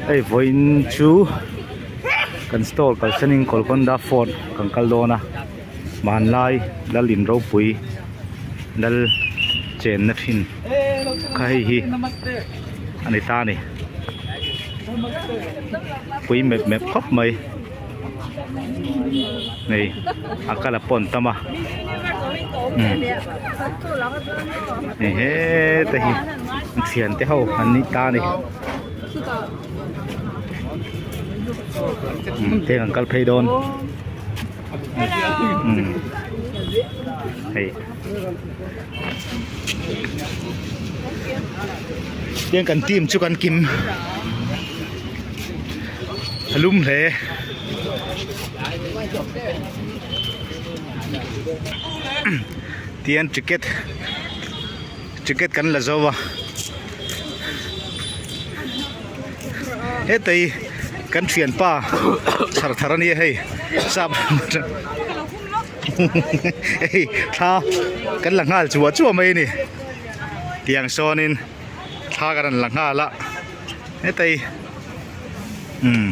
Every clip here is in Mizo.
Hei vawiin chu kan store kalsanin Golconda fort kan kal dawn a hmanlai lal in ropui lal chenna thin kha hei hi a ni ta a ni pui mep mep khawp mai. Hei a kal a pawn tam a umm hei heta hi an thian te ho an ni ta a ni umm heng an kal phei dawn umm hei tiang kan team chu kan kim. A lum hle. Tian ticket ticket kan la zo a hetei kan thianpa chhar thar ania hei sap hei thla kan la nghal chuah chuah mai a ni tiang sawnin thla kan rawn la nghal a. Hetei umm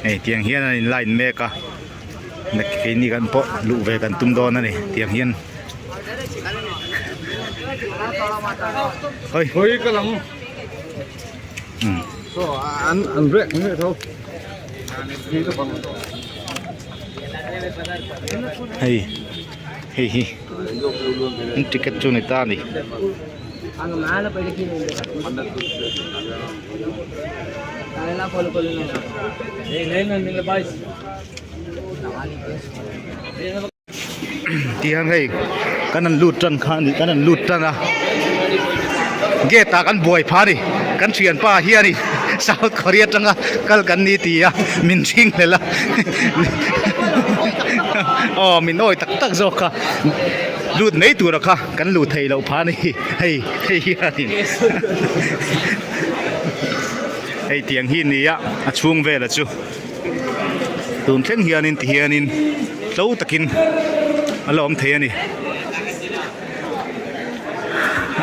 hei tiang hian an in line mek a keini kan pawh luh ve kan tum dawn a ni tiang hian hei Hoi ka lang umm so an an rek nge tho hei hei hi an ticket chu ni ta a ni. Tiang hei kan han lut tan kha a ni kan han lut tan a gate ah kan buai phah a ni kan thianpa hianin South Korea atanga kal kan ni ti a min hring hlel a aw min awi tak tak zawk kha lut mai tura kha kan luh theih loh phah a ni hei hei hianin hei tiang hi a ni a a chhung velah chu. Tun thleng hianin ti hianin tlo takin a la awm thei a ni.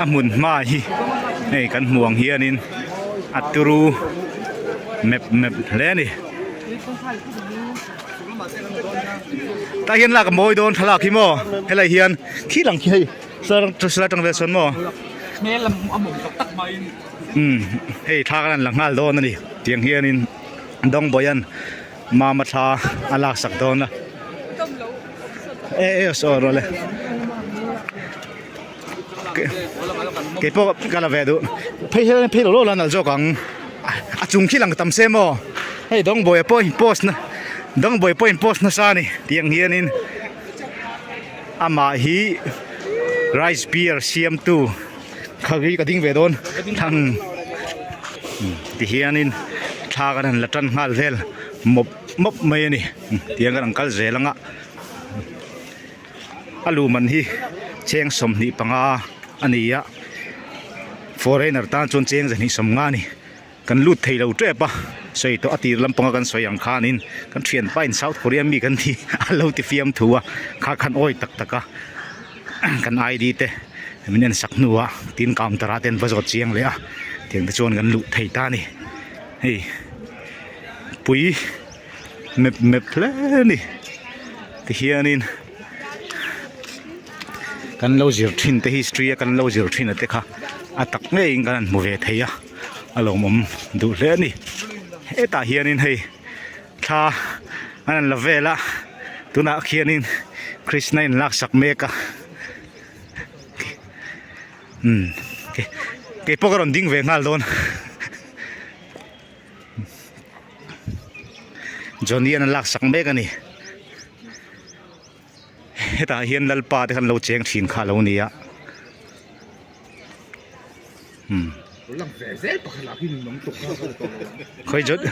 A hmun hma hi hei kan hmuh ang hianin a turu mep mep hle a ni. Tah hian lak a mawi dawn thlalak hi maw helai hian khi lang khi hei sir atang vel sawn maw. Umm hei thla kan la nghal dawn a ni tiang hianin. Dawngbawia'n mama thla a laksak dawn a e e saw rawh le kei pawh ka la ve duh phei hian phei lo lo la nalh zawk ang a chung khi lang tam se maw hei Dawngbawia pawh in post na Dawngbawia pawh in post nasa a ni tiang hianin amah hi rice beer siamtu Khawii ka ding ve dawn thlang tihianin thla kan han la tan nghal vel mawp mawp mai a ni tiang kan han kal zel anga a lu man hi cheng 25 a ni a foreigner tan chuan cheng 150 a ni. Kan lut thei lo tep a, sawi tawh a tir lampanga kan sawi ang khanin kan thianpa in South Korea mi kan ti a lo ti fiam thu a, kha khan awi tak tak a kan ID te min en sak hnu ah tin counter ah te an va zawt chiang leh a, tiang te chuan kan luh thei ta a ni, hei pui mep mep hle a ni tihianin kan lo zir thin te history a kan lo zir thin a te kha a tak ngeiin kan han hmu ve thei a. A lawmawm duh hle a ni hetah hianin hei thla an han la vel a tunah khianin Krishna in laksak mek a umm kei pawh ka rawn ding ve nghal dawn Johnny an laksak mek a ni hetah hian Lalpa te khan lo cheng thin kha a lo ni a. Khawi John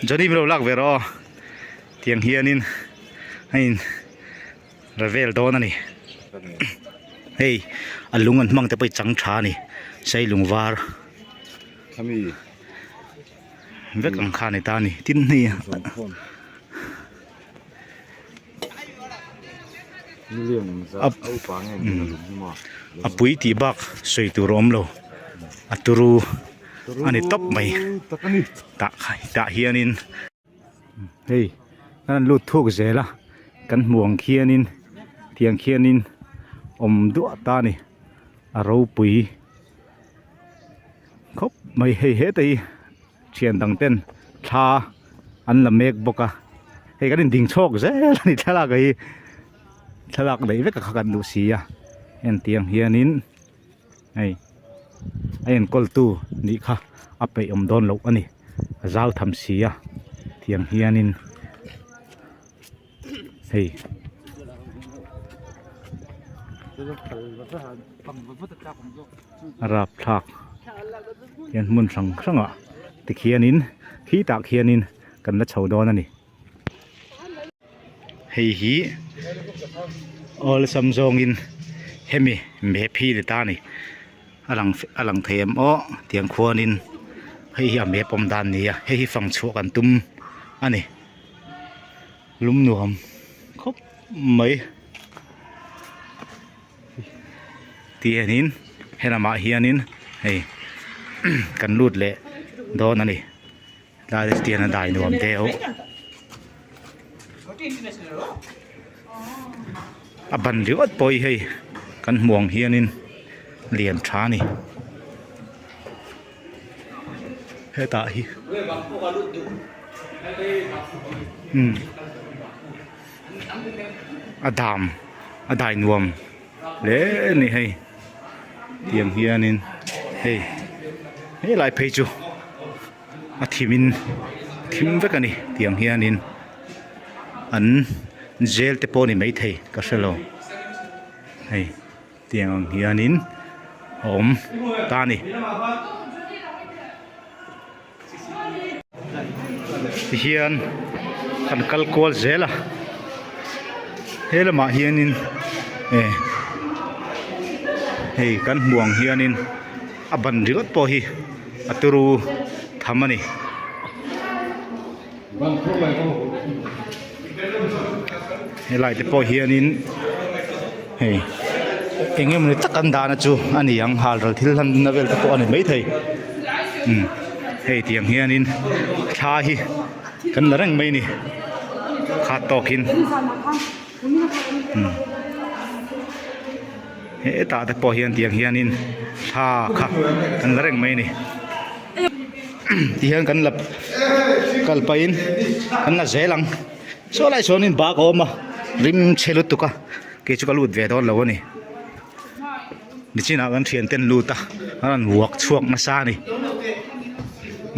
Johnny min lo lak ve rawh aw tiang hianin a in ra vel dawn a ni hei a lung an hmang te pawh hi chang tha a ni sei lung var vek ang kha a ni ta a ni tin hei. A pui tih bak sawi tur a awm lo a turu a ni tawp mai tah tah hianin hei kan han lut thuk zel a kan hmuh ang khianin tiang khianin awm duah ta a ni a ropui khawp mai hei heta hi. Thian dang ten thla an la mek bawk a hei kan in ding chhawk zel a ni thlalak hi thlalak daih vek a kha kan duh si a hetiang hianin hei a enkawl tu nih kha a peih awm dawn loh a ni a zau tham si a tiang hianin hei. A rapthlak hian hmun hrang hrangah tikhianin khitah khianin kan la chho dawn a ni. Hei hi awlsam zawngin hemi map hi ni ta a ni a lang a lang thei em aw tiang khuanin hei hi a map awm dan a ni a hei hi fang chhuah kan tum a ni. Lum nuam khawp mai. Tihianin he lamah hianin hei kan lut leh dawn a ni tlai te tian a dai nuam deuh a ban ringawt pawh hi hei kan hmuh ang hianin lian tha a ni hetah hi umm. A dam a dai nuam hle a ni hei tiang hianin hei helai phei chu a thim in thim vek a ni tiang hianin an jail te pawh a ni maithei ka hrelo hei. Tiang ang hianin a awm ta a ni. Tihian kan kal kual zel a, he lamah hianin eh hei kan hmuh ang hianin a ban ringawt pawh hi a turu tham a ni. Helai te pawh hianin hei eng emawni tak an dahna chu a ni ang hal ral thil hlan na vel te pawh a ni maithei umm hei tiang hianin thla hi kan la reng mai a ni khat tawkin umm hetah te pawh hian tiang hianin thla kha kan la reng mai a ni. Ti hian kan la kal pahin kan la zel ang saw lai sawn in bag a awm a rim chhe lutuk a kei chu ka lut ve dawn lo a ni nichinah kan thian ten lut a an rawn vuak chhuak nasa a ni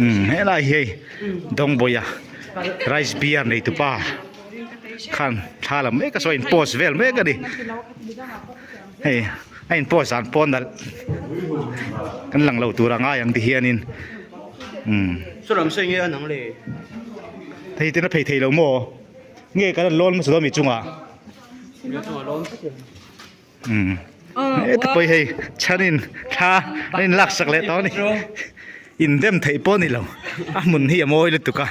umm helai hi hei Dawngbawiha rice beer nei tupa khan thla la mek a saw in post vel mek a ni. Hei a in post dan pawh nalh kan lang lo tur a ngai ang ti hianin umm hei ten a phei thei lo maw nge kan rawn lawn hmasa dawn mi chungah umm heta pawh hi hei chhanin thla a in lak sak leh tawh a ni indem theih pawh a ni lo a hmun hi a mawi lutuk a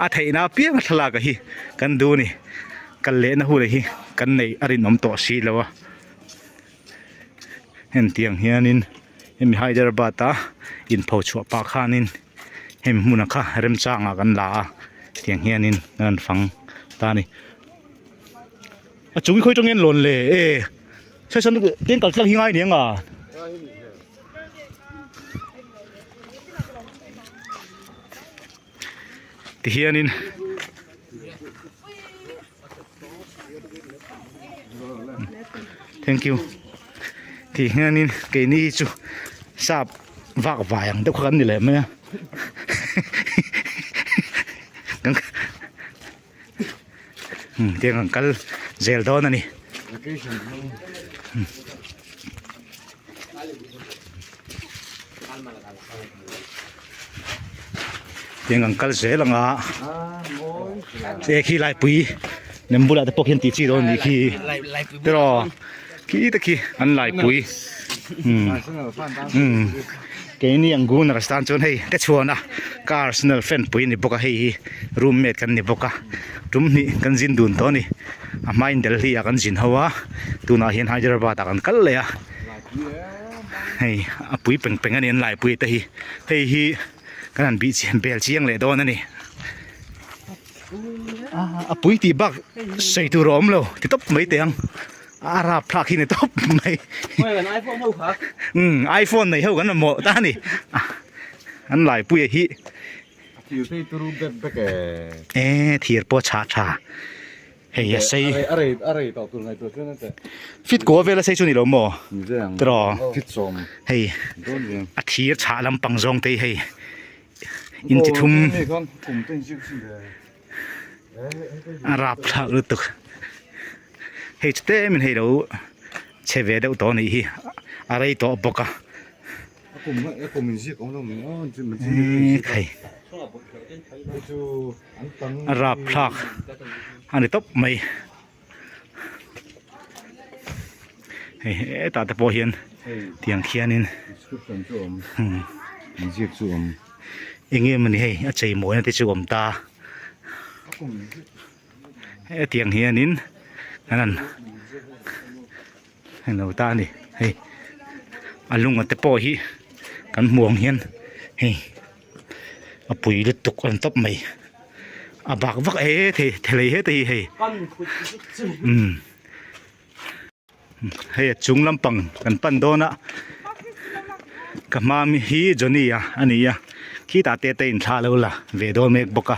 a theihna apiang a thlalak a hi kan duh a ni. Kal lehna hun hi kan neih a rinawm tawh si lo a, hentiang hianin hemi Hyderabad a inpho chhuah pah khanin hemi hmuna kha remchangah kan la a tiang hianin kan rawn fang ta a ni. A chung hi khawi tawng nge an lawn le e sawi sawn teng kal tlang hi ngai aniang a. Tihianin thank you tihianin keini hi chu sap vak vai ang deuh kha kan ni leh mai a tiang an kal zel dawn a ni. Tiang an kal zel ang a e khi laipui lem bulah te pawh khian tih chi dawn a nih khi tiraw khi te khi an laipui umm umm. Keini ang Gunners tan chuan hei te chhuan a ka Arsenal fan pui a ni bawk a hei hi roommate kan ni bawk a tum hnih kan zin dun tawh a ni a hmain Delhi ah kan zin ho a tunah hian Hyderabad ah kan kal leh a hei a pui peng peng a ni an laipui te hi hei hi kan han bih chian bel chiang leh dawn a ni a pui tih bak sawi tur a awm lo ti tawp mai teh ang. A rap thlak hi ni tawp mai. Umm iPhone nei ho kan mamawh ta a ni. An laipuia hi. Thir te turu bek bek e. E thir pawh chhah tha. Hei a sei. A rei a rei tawh tur ngaihtuah chuan a teh. Fit kua vel a sei chu ni lo maw? Ni ve ang. Tiraw. Fit sawm. Hei a thir chhah lampang zawng te hi hei inti thum. A rap thlak lutuk hei chu tlem in hei lo chhe ve deuh tawh a nih hi a rei tawh bawk a a rap thlak a ni tawp mai hei hetah te pawh hian tiang khianin eng nge mawni hei a chei mawina te chu a awm ta hetiang hianin an han englo ta a ni hei a lunga te pawh hi kan hmu ang hian hei. A pui lutuk a ni tawp mai a bak vak e thei thelei heta hi hei umm hei a chung lampang kan pan dawn a ka hma mi hi Johnny a a ni a khitah te te in thla alo la ve dawn mek bawk a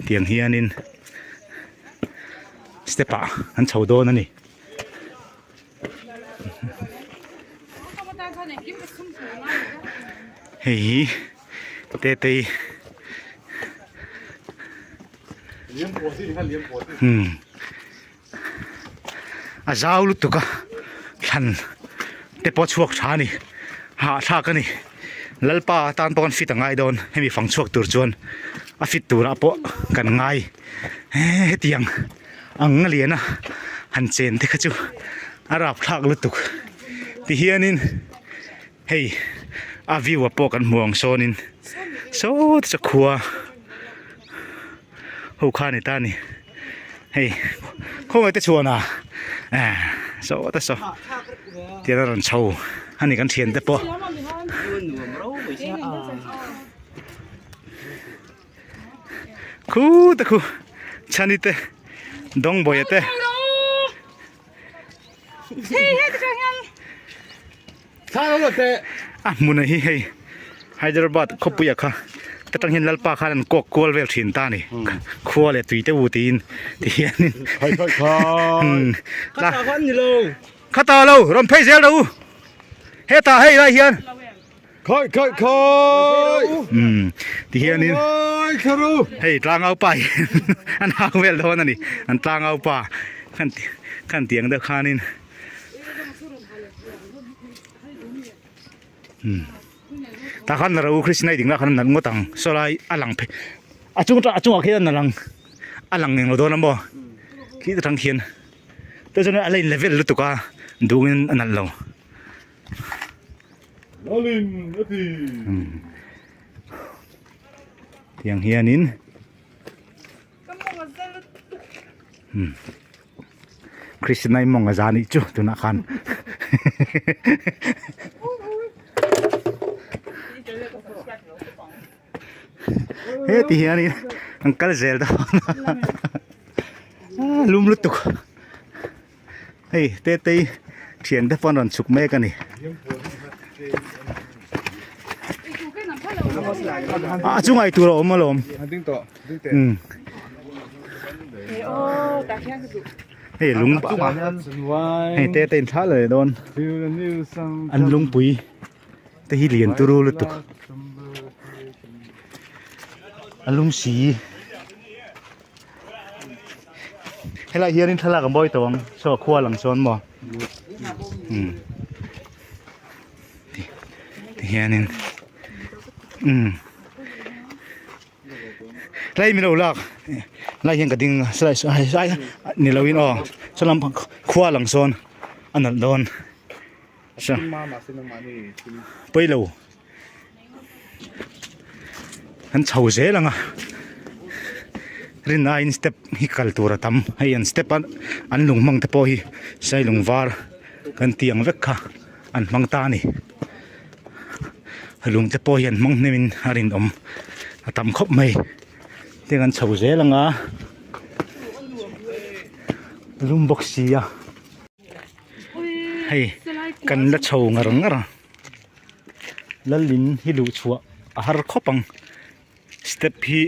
tiang hianin step ah an chho dawn a ni. Hei hi tetei umm a zau lutuk a thlan te pawh a chhuak tha a ni hahthlak a ni lalpa tan pawh kan fit a ngai dawn hemi fang chhuak tur chuan a fit turah pawh kan ngai hetiang. Ang a lian a han chen te kha chu a rap thlak lutuk ti hianin hei a view ah pawh kan hmu ang sawnin saw te chu khua ho kha a ni ta a ni hei khawngaih te chhuan a eh saw te saw tiang a rawn chho a ni kan thian te pawh. Khu te khu chhani te dawngbawi te a hmun hi hei Hyderabad khawpuia kha ta tang hian lalpa khan an kawk kual vel thin ta ni khua leh tui te u tiin ti hianin khata lo rawn phei zel ro hetah hei lai hian. Khai khai khai. Um ti hianin hei tlangau pa hi an hang vel dawn a ni an tlangau pa khan khan tiang deuh khanin um tah khan la ro Krishna i ding lah khan a nalh ngawt ang saw lai a lang phei a chung a chungah khian a lang a lang englo dawn a maw khi ta tang khian te chuan a la in level lutuk a duhin a nalh lo. Tiang hianin Krishnai mawng a za nih chu tunah khan heti hianin an kal zel dawn a lum lutuk. Hei tetei thian te pawh an rawn chhuk mek a ni. A chunga ei tur a awm alawm. Hei lung hei tetei in thla leh dawn an lungpui te hi lian turu lutuk a lung si. Helai hianin thlalak a mawi tawh ang saw a khua lang sawn maw umm ti ti hianin umm tlai min lo lak lai hian ka ding a saw lai ni lo in aw saw lampang khua lang sawn a nalh dawn saw pawi lo. Kan chho zel ang a rin aiin step hi kal tur a tam hei an step a an lung hmang te pawh hi sailung var kan tih ang vek kha an hmang ta a ni lung te pawh hi an hmang hnem in a rinawm a tam khawp mai tiang an chho zel ang a lum bawk si a hei kan la chho ngar ngar a. Lalin hi luh chhuah a har khawp ang step hi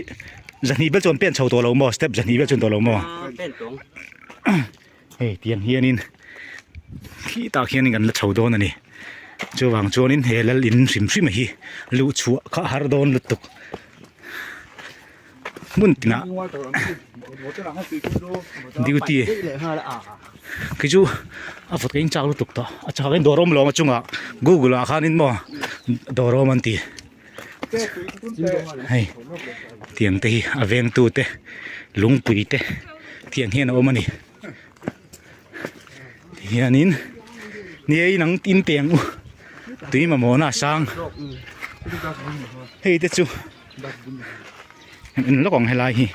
zahnih vel chuan pen chho tawh lo maw step zahnih vel chuan tawh lo maw hei tiang hianin khi tah khianin kan la chho dawn a ni chuvang chuanin he lal in hrim hrim hi luh chhuah kha a har dawn lutuk. Hmun tinah duty khi chu a vawt ka inchak lutuk tawh a chhak in dawr awm lo ang a chungah google ah khanin maw dawr awm an ti hei tiang te hi a vengtu te lungpui te tiang hian a awm a ni tihianin ni e in ang in teng u tui mamawhna a sang hei te chu. En lawk ang helai hi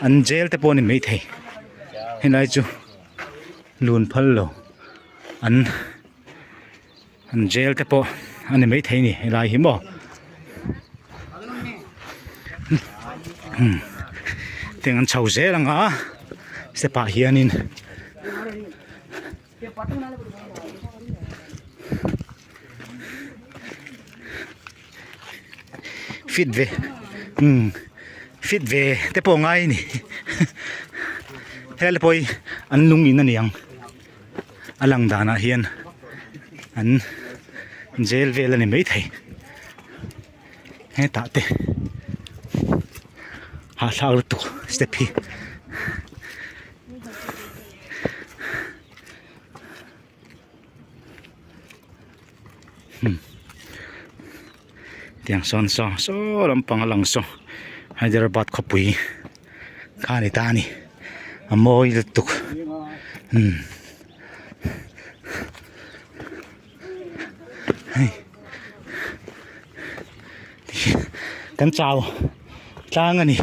an jail te pawh a ni maithei helai chu lun phal lo an an jail te pawh a ni maithei a ni helai hi maw tiang an chho zel ang a step ah hianin. Fit ve umm fit ve te pawh ngai a ni helai pawh hi an lung in a ni ang a lang danah hian an jail vel a ni maithei hetah te hahthlak lutuk step hi. Tiang sawn saw saw lampang a lang saw Hyderabad khawpui kha a ni ta a ni a mawi lutuk umm hei kan chau tlang a ni.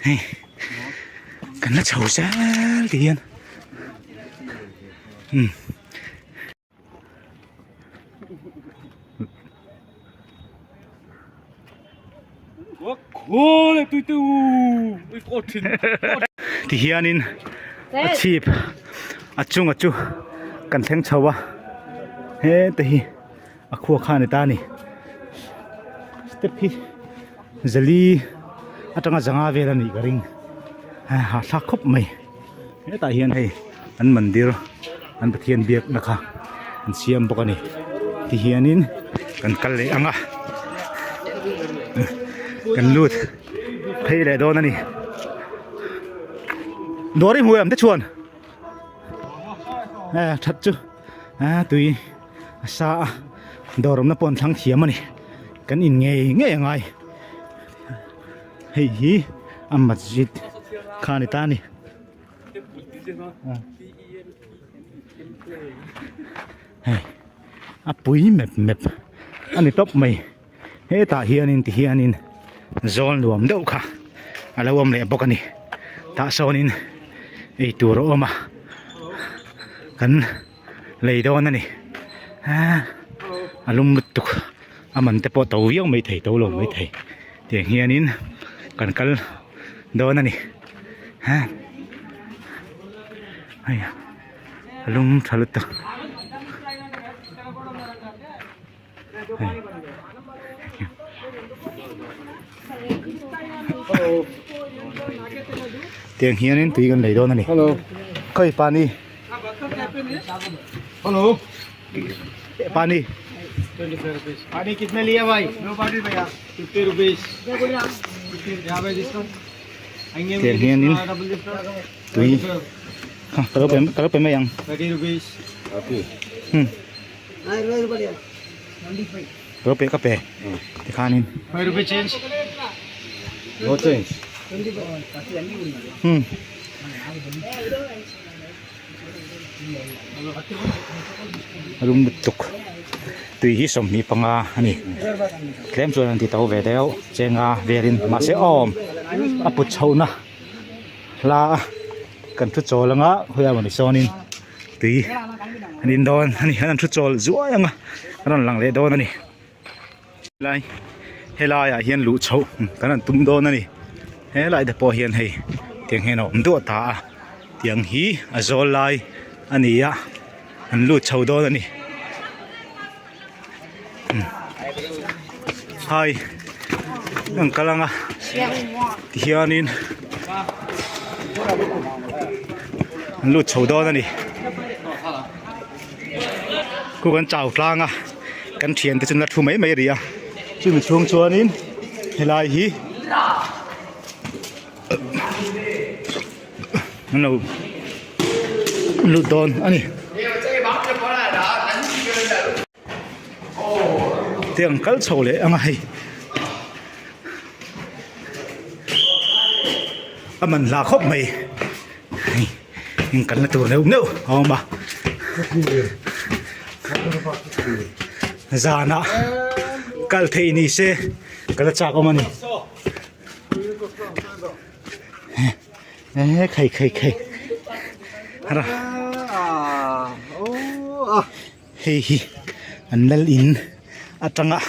Hei kan la chho zel ti hian umm. Ti hianin a chhip a chunga chu kan thleng chho a heta hi a khua kha a ni ta a ni step hi zali atanga zanga vel a nih ka ring hahthlak khawp mai hetah hian hei an mandir an pathian biakna kha an siam bawk a ni tihianin kan kal leh ang a kan lut phei leh dawn a ni dawr i hmu em te chuan that chu a tui a sa a dawr awmna pawh an thlang thiam a ni kan in ngei ngei a ngai hei hi a masjid kha a ni ta a ni. Hei a pui mep mep a ni tawp mai hetah hianin ti hianin zawl nuam deuh kha a lo awm leh bawk a ni tah sawnin eitur a awm a kan lei dawn a ni a lum lutuk a man te pawh to viau mai thei to lo mai thei tiang hianin kan kal dawn a ni hei a lum tha lutuk hei. Tiang hianin tui kan lei dawn a ni. Hello. Khawi pani. Hello. Pani. पानी कितने लिया भाई दो bottle भैया fifty rupees Tiang hianin tui kha ka lo pe ka lo pe mai ang. Thirty rupees Okay. Hmm. Ka lo pe ka pe tikhanin. Five rupees change No change. Hmm. A lum lutuk tui hi 25 a ni tlem chuan an ti to ve deuh chenga velin mahse awm a put chhohna hla a kan thu chawl anga khawiah mawni sawnin tui an in dawn a ni an thu chawl zuai anga an rawn lang leh dawn a ni. Lai helai ah hian luh chhoh kan han tum dawn a ni helai te pawh hian hei tiang hian a awm duah ta a tiang hi a zawl lai a ni a an lut chho dawn a ni hai an kal ang a tihianin an lut chho dawn a ni. Khu kan chau tlang a kan thian te chu an la thu mai mai rih a chumi chhung chuanin helai hi an lo lut dawn a ni. Tiang kal chho leh ang a hei a man hla khawp mai. Hei in kalna tur neuh neuh a awm a zanah kal theih ni se ka la chak awm a ni eh khai khai khai ra hei hi an lal in atanga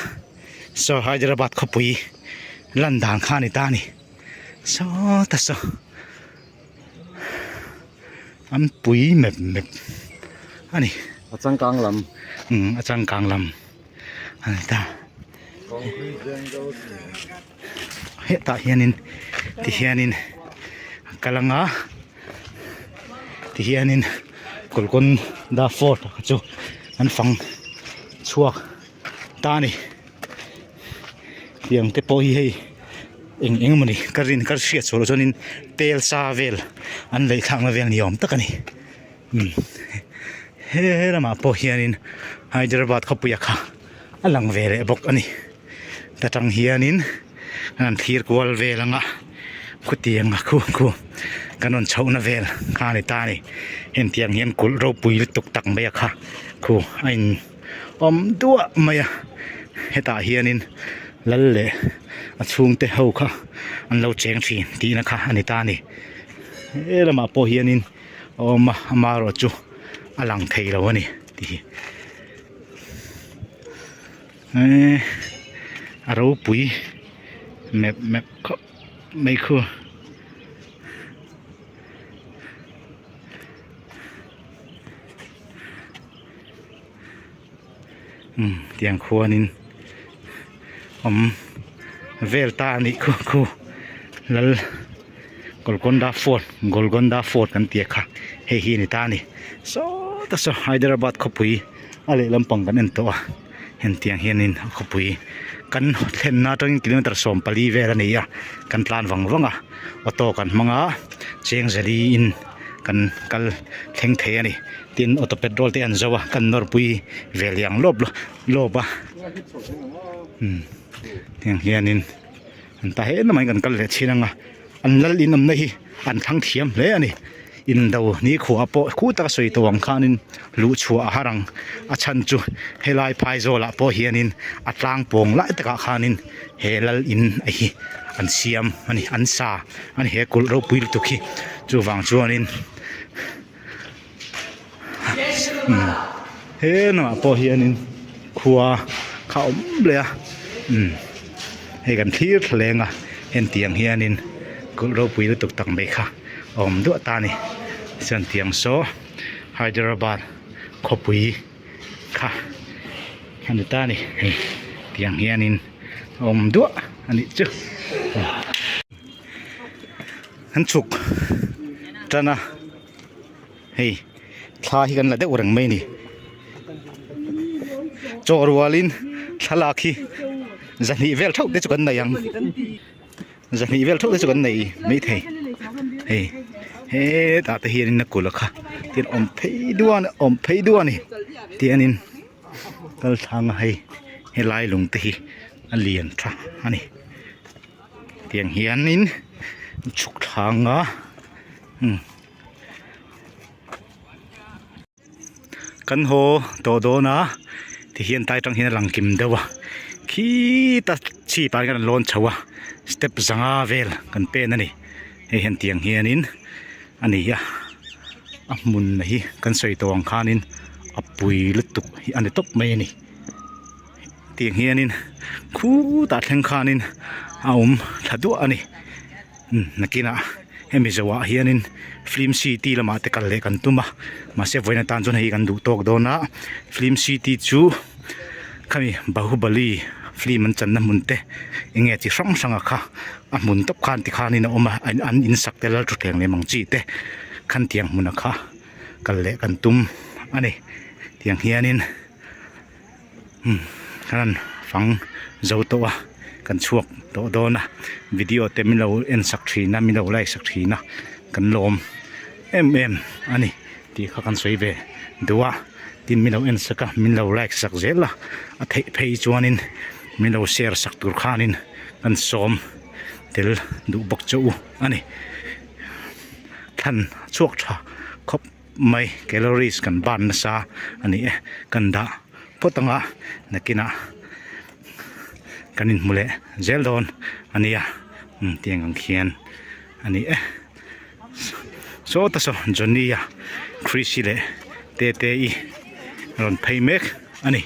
saw Hyderabad khawpui lan dan kha a ni ta a ni sawta saw. An pui mep mep a ni. A changkang lam. Umm a changkang lam a ni ta. Hetah hianin tihianin a kal ang a tihianin Golconda fort ah kha chu an fang chhuak ta a ni. Tiang te pawh hi hei eng eng emawni ka rin ka hriat chhuah loh chuanin tel sa vel an lei thlakna vel ni awm tak a ni umm he lamah pawh hianin Hyderabad khawpuia kha a lang ve leh bawk a ni ta tang hianin an han thlir kual vel ang a khutiang a khu khu kan rawn chhohna vel kha a ni ta a ni hetiang hian kulh ropui lutuk tak mai a kha khu a in. Awm duah mai a hetah hianin lal leh a chhungte ho kha an lo cheng thin tihna kha a ni ta a ni he lamah pawh hianin a awm a amaherawh chu a lang thei lo a ni tih hi eee a ropui mep mep khawp mai khu. Umm tiang khuanin awm vel ta a nih khu khu lal Golconda fort Golconda fort kan tih kha hei hi a ni ta a ni sawta saw Hyderabad khawpui a lehlam pang kan en tawh a hetiang hianin a khawpui kan thlenna atangin kilometer 14 vel a ni a kan tlan vang vang a auto kan hmang a cheng zali in kan kal thleng thei a ni tin auto petrol te an zo a kan nawr pui ve liang lawp lawp a umm tiang hianin an ta he namai kan kal leh chin anga an lal in awmna hi an thlang thiam hle a ni indo ni khuah pawh khu taka sawi tawh ang khanin luh chhuah a har ang a chhan chu helai phaizawl ah pawh hianin a tlang pawng lai takah khanin he lal in a hi an siam a ni an sa a ni he kulh ropui lutuk hi chuvang chuanin umm he lamah pawh hianin khua kha a awm leh a umm hei kan thlir thlaleng a hetiang hianin kulh ropui lutuk tak mai kha a awm duah ta a ni chuan tiang saw Hyderabad khawpui kha a ni ta a ni hei tiang hianin a awm duah a nih chu an chhuk tan a hei thla hi kan la deuh reng mai a ni chaw rualin thlalak hi zahnih vel theuh te chu kan nei ang zahnih vel theuh te chu kan nei maithei hei hetah te hianin a kulh a kha tin awm phei duan awm phei duah a ni tianin kal thlang a hei helai lung te hi a lian tha a ni tiang hianin chhuk thlang a umm. Kan haw tawh dawn a tihian tai tang hian a lang kim deuh a khita chhip ah hian kan lawn chho a step zanga vel kan pen a ni hei hian tiang hianin a ni a a hmun hi kan sawi tawh ang khanin a pui lutuk hi a ni tawp mai a ni tiang hianin khutah thleng khanin a awm thla duah a ni. Nakinah hemi zawhah hianin film city lamah te kal leh kan tum a mahse vawiin atan chuan hei kan duh tawk dawn a film city chu khami bahubali film an channa hmun te eng nge chi hrang hrang a kha a hmun tawp khan tikhanin a awm a an in sak te lal thutthleng lem ang chi te khan tiang hmun a kha kal leh kan tum a ni tiang hianin. Umm kan fang zo tawh a kan chhuak tawh dawn a video te min lo en sak thin a min lo like sak thin a kan lawm em em a ni tih kha kan sawi ve duh a tin min lo en sak a min lo like sak zel a a theih phei chuanin min lo share sak tur khanin kan sawm tel duh bawk che u a ni thlan chhuak tha khawp. Mai calories kan ban nasa a ni e kan dah phawt anga nakinah kan inhmu leh zel dawn a nia umm tiang ang khian a ni e sawta saw Johnny a Chrissy leh Tete-i rawn phei mek a ni.